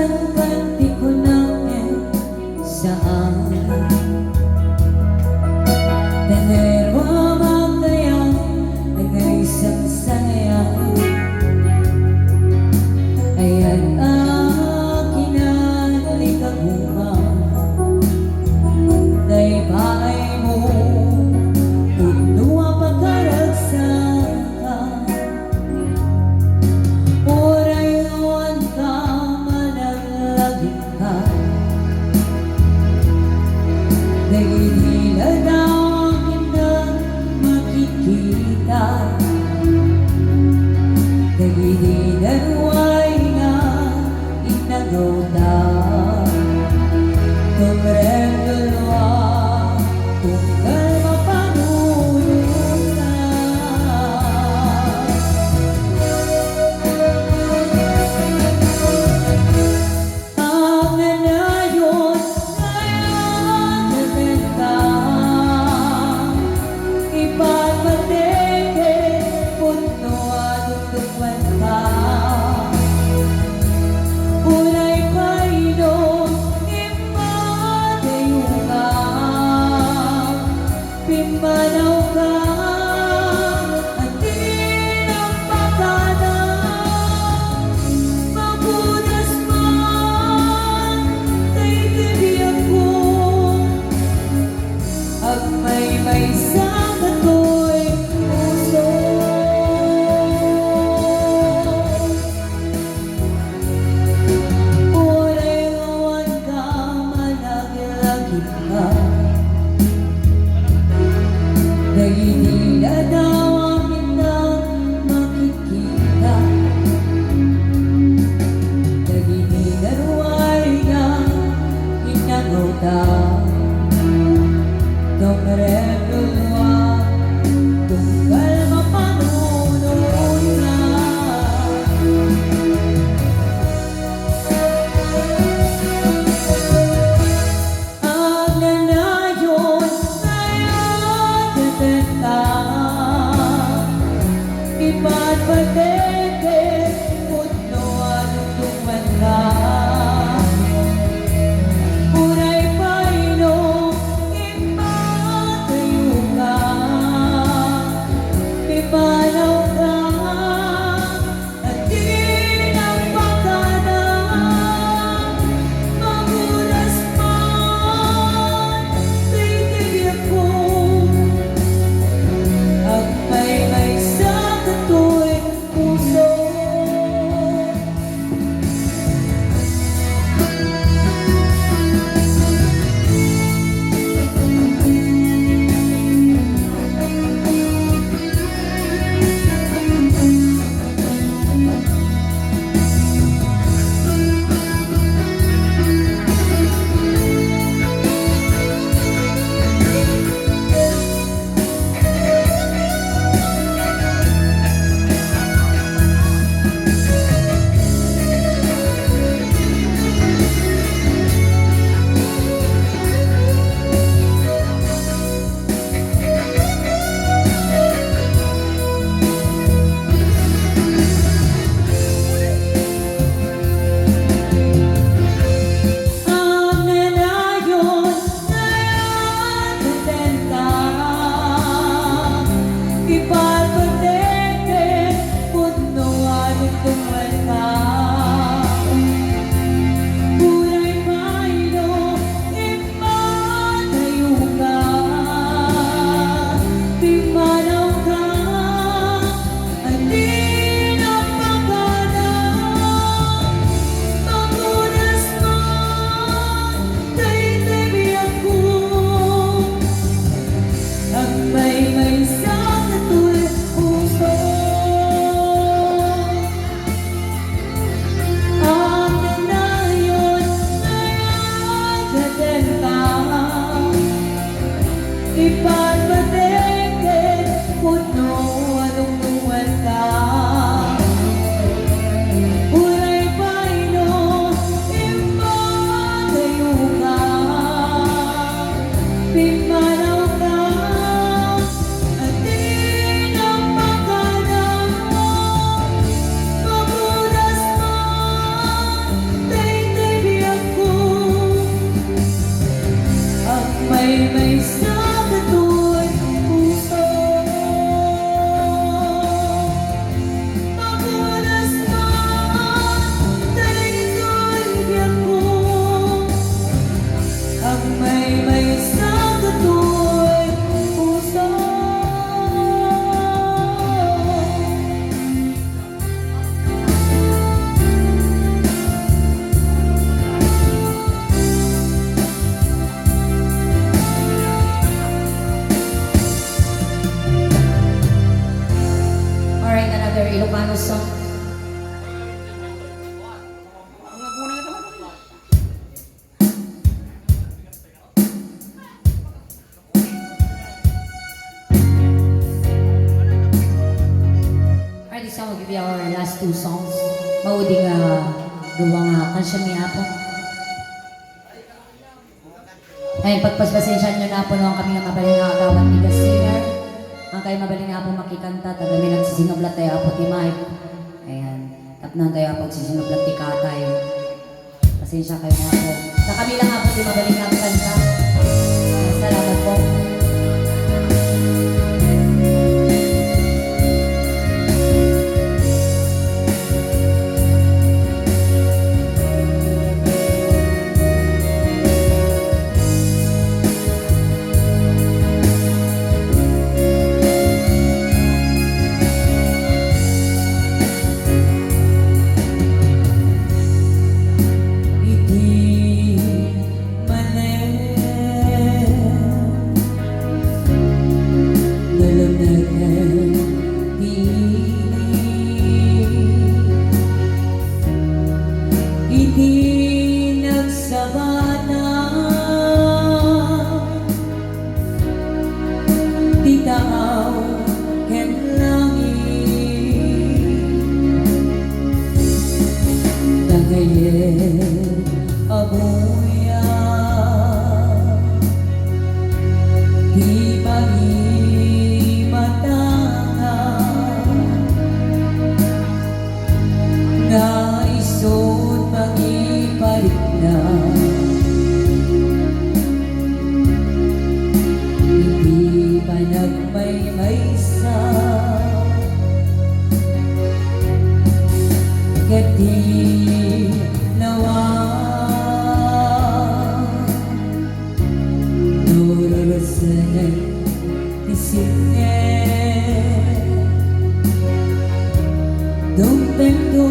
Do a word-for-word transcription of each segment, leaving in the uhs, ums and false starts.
Ket ti kunam ket saan. Tener wa makaya, tener isang sanaya. Ayan a kinanlikaguma. Tay paay mo, pudno a pagkaragsanka. Uray awan ka manang Two songs. Maudi nga dua nga kansion ni Apo. Ay, pagpaspasensiaanyo na Apo, no, kami nga mabalin nga agawat ni singer. Ang kayo mabalin nga Apo makikanta, taga may nagsisinublat tayo Apo ti mic. Ayan. Tapno tayo Apo, agsisinublat ti katay. Pasensiakayo na po. Sa kami lang nga po, di mabalik nga kanta. Salamat po. Iti manen, naluneken ti ini. Iti nagsabana, ti tao ken langit. Dagayem a buya ti pangimatana. Nga isut' mangiparikna iti panagmaymaysa ket ti nawan no rurusenen ti sipnget. Dumtengto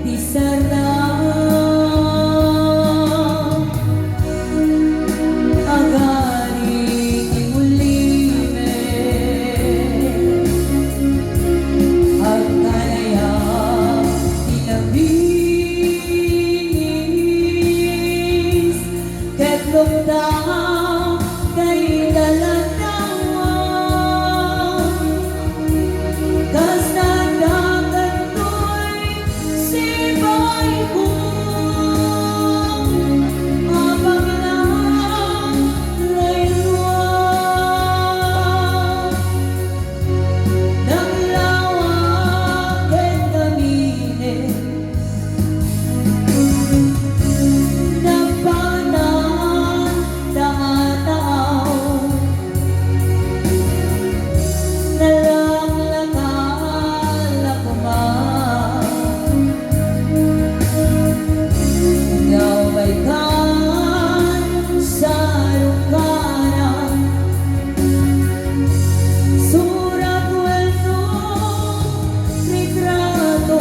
ti sara, agari ti ulimek, agkanaya ti nabis. Ket lukta dayta lantawan, kas nagdagan toy sibaybay a paglalaywan. Naglawa ket namili, napanan da a tao, nalaklaka la koma. Nga umaykan sa lungkaran, surat wenno retrato,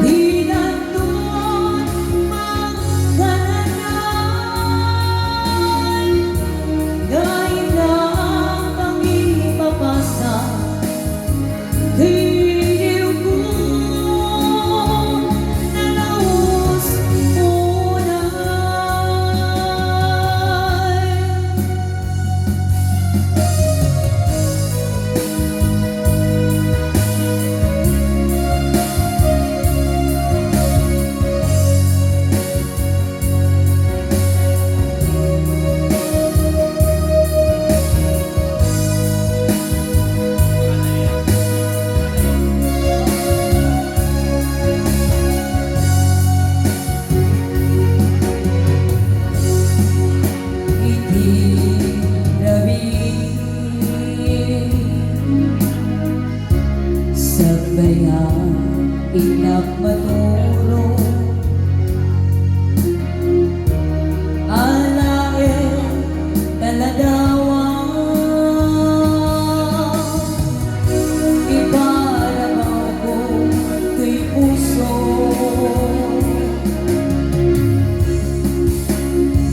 di danton mangkananay, nga inang mangipapasa. Diniw ko nalaus unay. Iti rabii, sakbay nga innak maturo, alaen ta ladawan, iparabawko toy puso.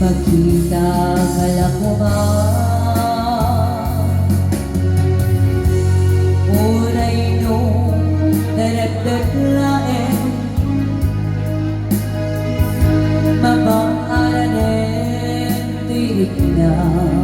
Makita ka la koma, uray no nadatdat laeng, mabang-aranen ti rikna.